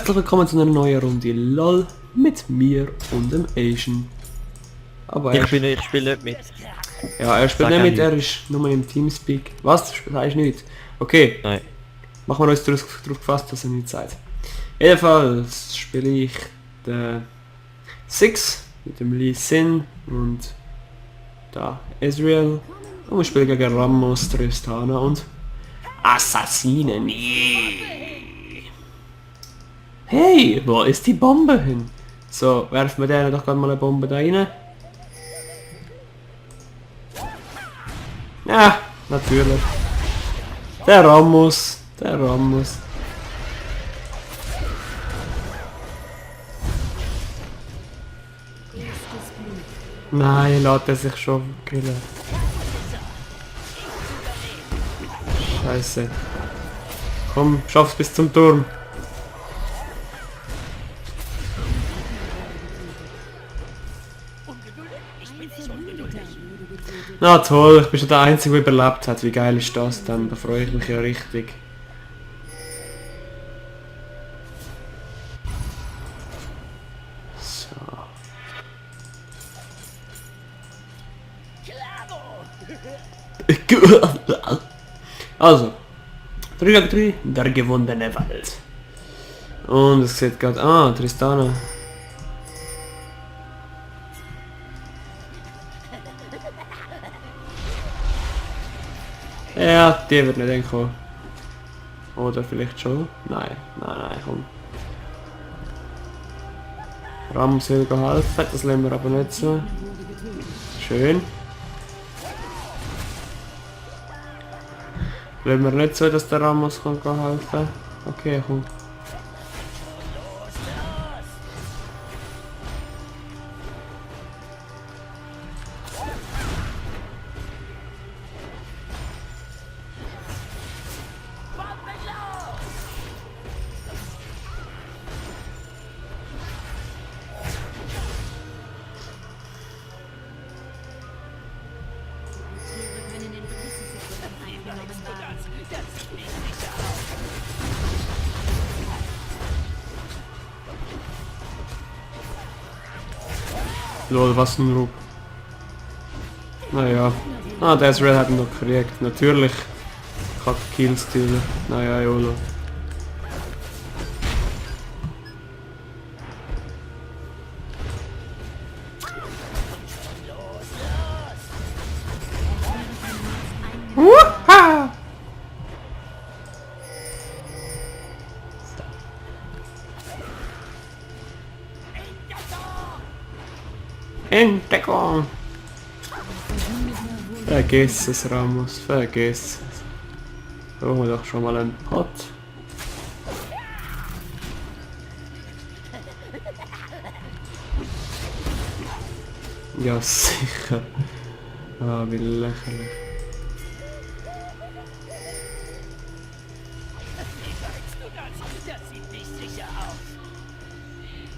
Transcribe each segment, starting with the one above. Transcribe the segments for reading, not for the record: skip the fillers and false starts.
Herzlich willkommen zu einer neuen Runde LOL mit mir und dem Asian. Aber Ich spiele nicht mit. ja, er spielt Sag nicht mit, auch er ist nur im Teamspeak. Was? Du sagst nicht? Okay, Nein. machen wir uns darauf gefasst, dass er nicht sagt. Jedenfalls spiele ich den Six mit dem Lee Sin und da Ezreal. Und wir spielen gegen Ramos, Tristana und Assassinen. Yeah. Hey, wo ist die Bombe hin? So, werfen wir denen doch gerade mal eine Bombe da rein. Ja, natürlich. Der Ramos. Der Ramos. Nein, lässt er sich schon killen. Scheiße. Komm, schaff's bis zum Turm. Na toll, ich bin schon der Einzige, der überlebt hat. Wie geil ist das dann? Da freue ich mich ja richtig. So. Also, 3 gegen 3, der gewonnene Wald. Und es sieht gerade... Ah, Tristana. Ja, die wird nicht hinkommen. Oder vielleicht schon? Nein, nein, komm. Ramos will helfen, das lassen wir aber nicht so. Schön. Lassen wir nicht so, dass der Ramos kann helfen. Okay, komm. Lol, was ein Rup. Naja. Ah, der Ezreal hat ihn noch gekriegt. Natürlich. Kack Killstealer. Naja, YOLO. Wuha! Entdeckung! Vergiss es, Ramos, vergiss es. Brauchen wir doch schon mal einen Pot. Ja, sicher. Ah, wie lächerlich.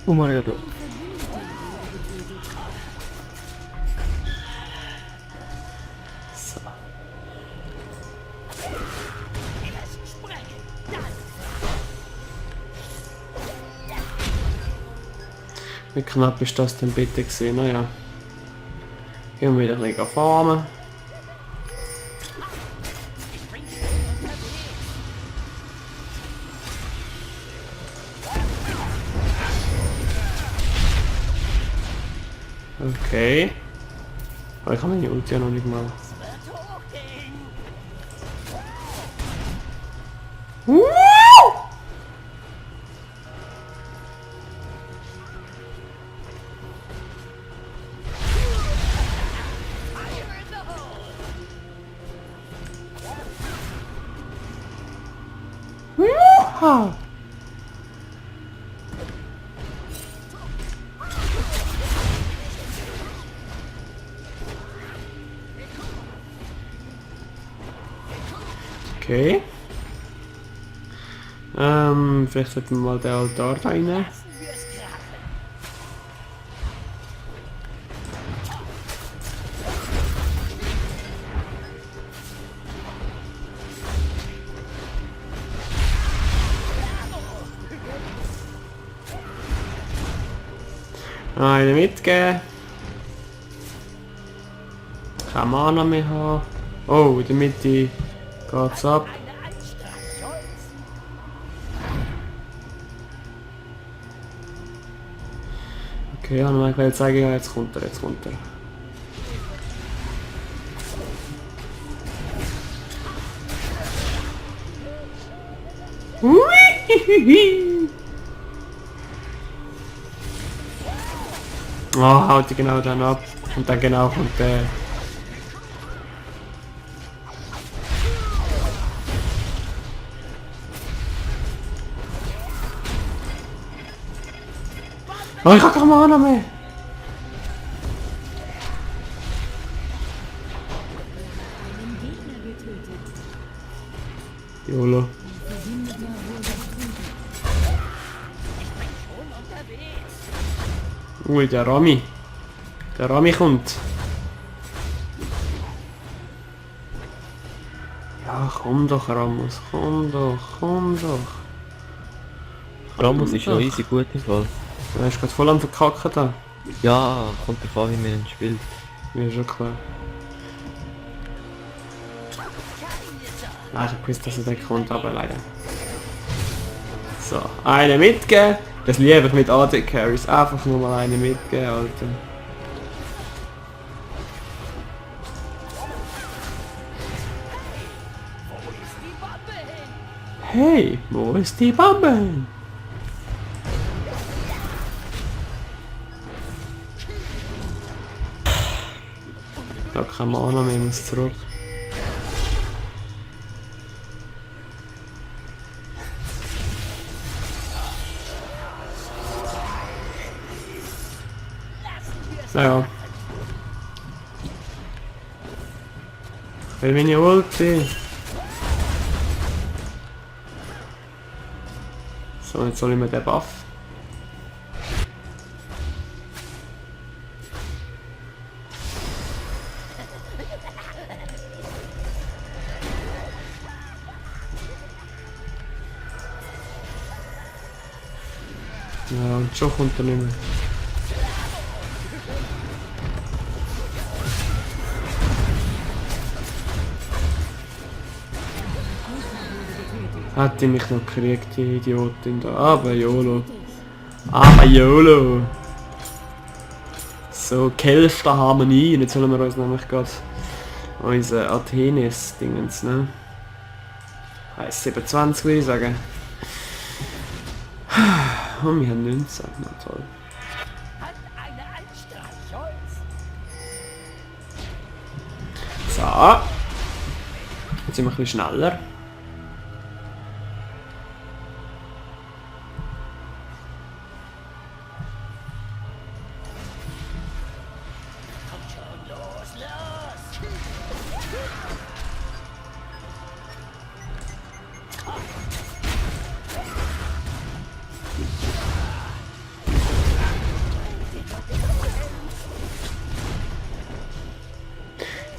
Oh mein Gott. So. Wie knapp ist das denn bitte gesehen? Naja. Gehen wir wieder ein bisschen farmen. Okay. Aber ich habe meine Ulti ja noch nicht mal. Wuha! Okay. Vielleicht sollten wir mal den Altar da rein. Eine mitgeben. Kein Mana mehr haben. Oh, in der Mitte geht's ab. Okay, ja, ich will zeigen, ja, jetzt kommt er, jetzt kommt er. Oh, haut die genau dann ab. Und dann genau kommt der. Oh, ich hab keine Mana mehr. YOLO. Ui, der Rami. Der Rami kommt. Ja, komm doch, Ramos. Komm doch, komm doch. Ramos ist noch easy gut im Fall. Er ist gerade voll am Verkacken da. Ja, kommt drauf an, wie man ihn spielt. Mir ist schon klar. Ah, ich hab gewusst, dass er da kommt, aber leider. So, eine mitgeben. Das liebe ich mit AD Carries. Einfach nur mal eine mitgeben, Alter. Hey, wo ist die Bombe hin? Ich hab keine Mana mehr, ich muss zurück. Naja. Ich will meine Ulti. So, jetzt soll ich mir den Buff. Ja, und schon kommt er nicht mehr. Hat die mich noch gekriegt, die Idiotin da. Aber YOLO. Aber YOLO. So, Kelster Harmonie. Und jetzt sollen wir uns nämlich gerade unsere Athenes-Dingens, ne? Heißt 27, würde ich sagen. Und wir haben 19. Na toll. So. Jetzt sind wir ein bisschen schneller.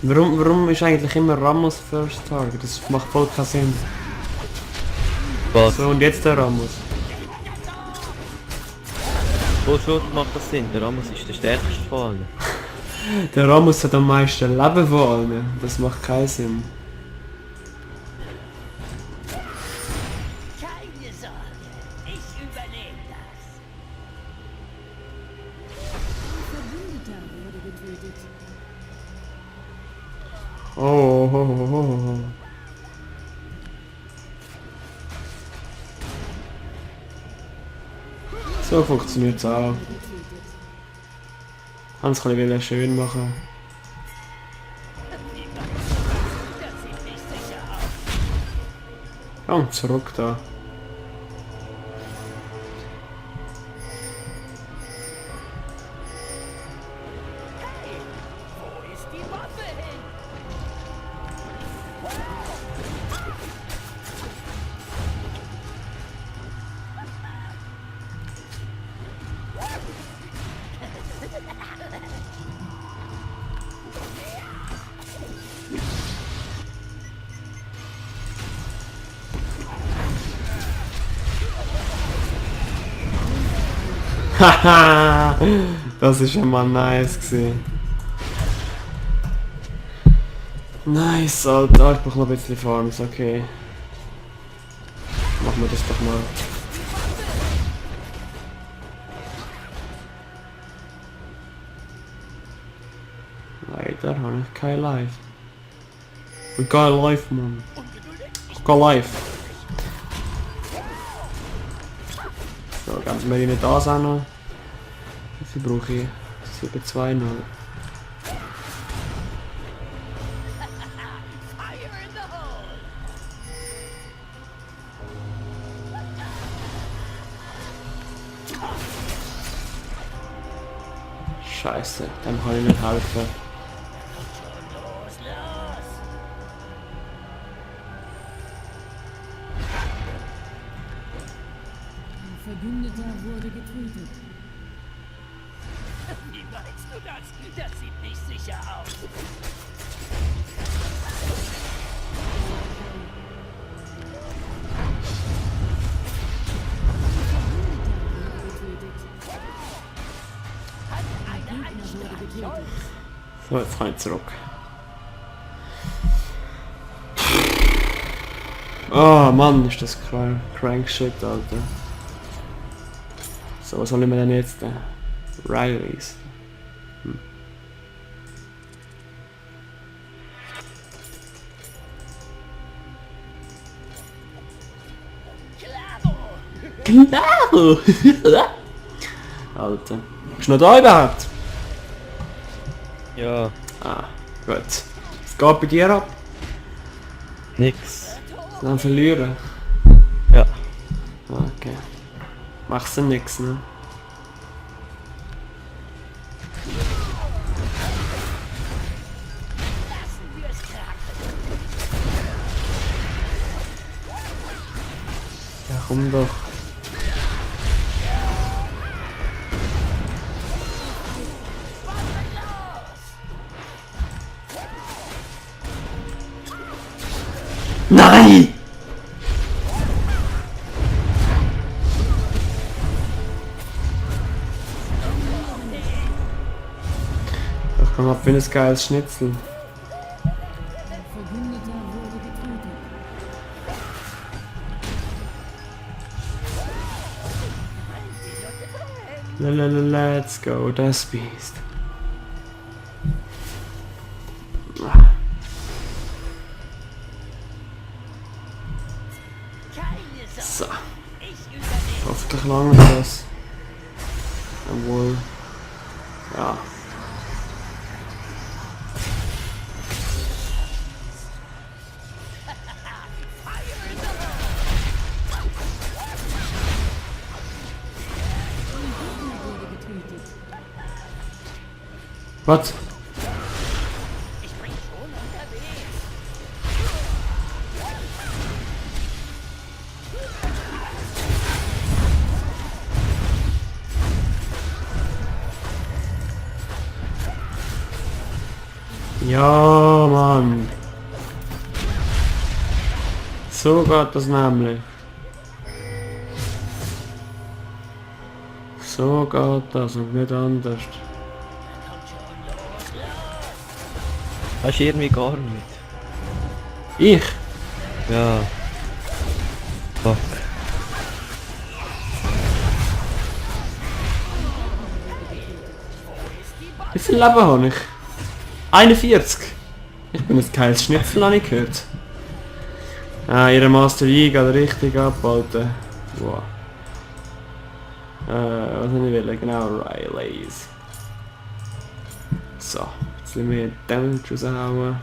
Warum ist eigentlich immer Ramos First Target? Das macht voll keinen Sinn. Was? So, und jetzt der Ramos. Wo schon macht das Sinn? Der Ramos ist der stärkste von allen. Der Ramos hat am meisten Leben von allen. Das macht keinen Sinn. Keine Sorge, ich übernehme das. Verbündeter wurde getötet. Oh. So funktioniert es auch. Hans kann ich schön machen. Komm zurück da. Wo ist die Waffe hin? Haha! Das ist ja mal nice gewesen. Nice, Alter. Ich brauche noch ein bisschen Farms, okay. Machen wir das doch mal. Leider habe ich kein Live. Ich gehe live, Mann. Ich gehe live. So, geben wir ihnen das auch noch. Wie viel brauche ich? 7,2 noch. Fire in the hole! Scheiße, dem kann ich nicht helfen. Los, los! Ein Verbündeter wurde getötet. Wie meinst du das? Das sieht nicht sicher aus. So, jetzt kann ich zurück. Oh Mann, ist das crank shit, Alter. So, was soll ich mir denn jetzt? Rileys. Claro! Klaro! Alter. Bist du noch da überhaupt? Ja, Ah, gut. Es geht bei dir ab. nix. Dann verlieren. Ja. Okay. Machst du nix, ne? Lassen wir es krachen! Ja, komm doch. Nein! Doch komm ab, für ein geiles Schnitzel. Ein Verbündeter wurde getötet. Let's go, das Biest. Keine Sorge! So, Ich überlebe! hoffentlich lange das. Obwohl. Ja. Wurde getötet. Was? Ich bin schon unterwegs! Ja, Mann. So geht das nämlich. So geht das und nicht anders. Hast du irgendwie gar nicht. Ich? Ja. Fuck. Wie viel Leben habe ich? 41. Ich bin ein geiles Schnitzel, habe ich gehört. Ah, ihre Master Yi geht richtig ab, Alter. Wow. Was soll ich will? Genau, Rileys. So, jetzt lassen wir Damage raushauen.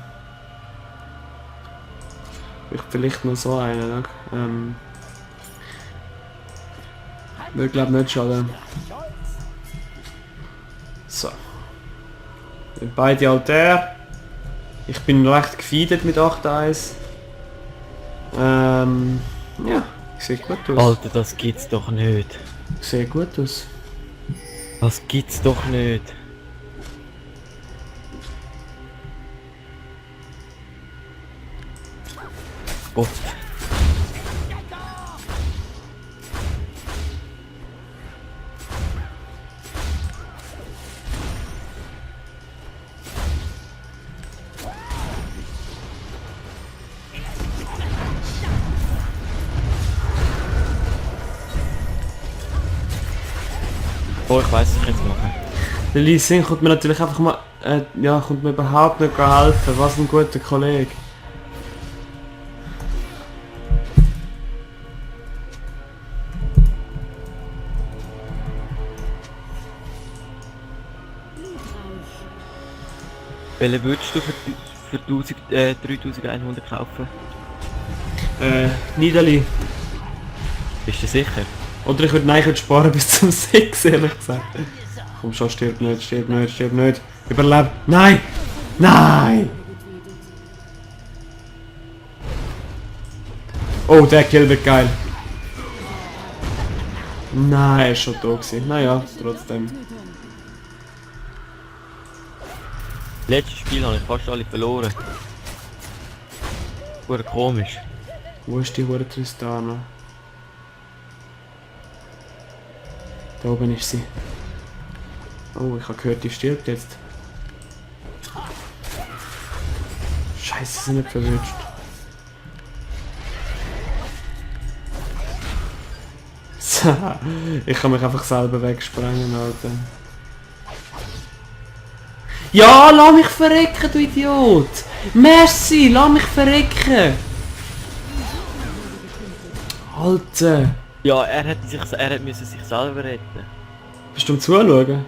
Vielleicht noch so einen, ne? Würde glaube nicht schaden. So. Beide Altäre. Ich bin recht gefeedet mit 8-1. Ja, sieht gut aus. Alter, das gibt's doch nicht. Sieht gut aus. Das gibt's doch nicht. Gott. Oh, ich weiss, ich kann es machen. Der Lee Sin kommt mir natürlich einfach mal... ja, kommt mir überhaupt nicht helfen. Was ein guter Kollege. Welche würdest du für 3100 kaufen? Niederli. Bist du sicher? Oder ich würde nein, ich würde sparen bis zum 6, ehrlich gesagt. Komm schon, stirb nicht, stirb nicht, stirb nicht. Überleb. Nein! Nein! Oh, der Kill wird geil. Nein, er ist schon da gewesen. Naja, trotzdem. Letztes Spiel habe ich fast alle verloren. Wurde komisch. Wo ist die hure Tristana? Da oben ist sie. Oh, ich habe gehört, die stirbt jetzt. Scheiße, sie sind nicht verwünscht. So, ich kann mich einfach selber wegsprengen, Alter. Ja, lass mich verrecken, du Idiot! Merci, lass mich verrecken! Alter! Ja, er müsse sich selber retten. Bist du am Zuschauen?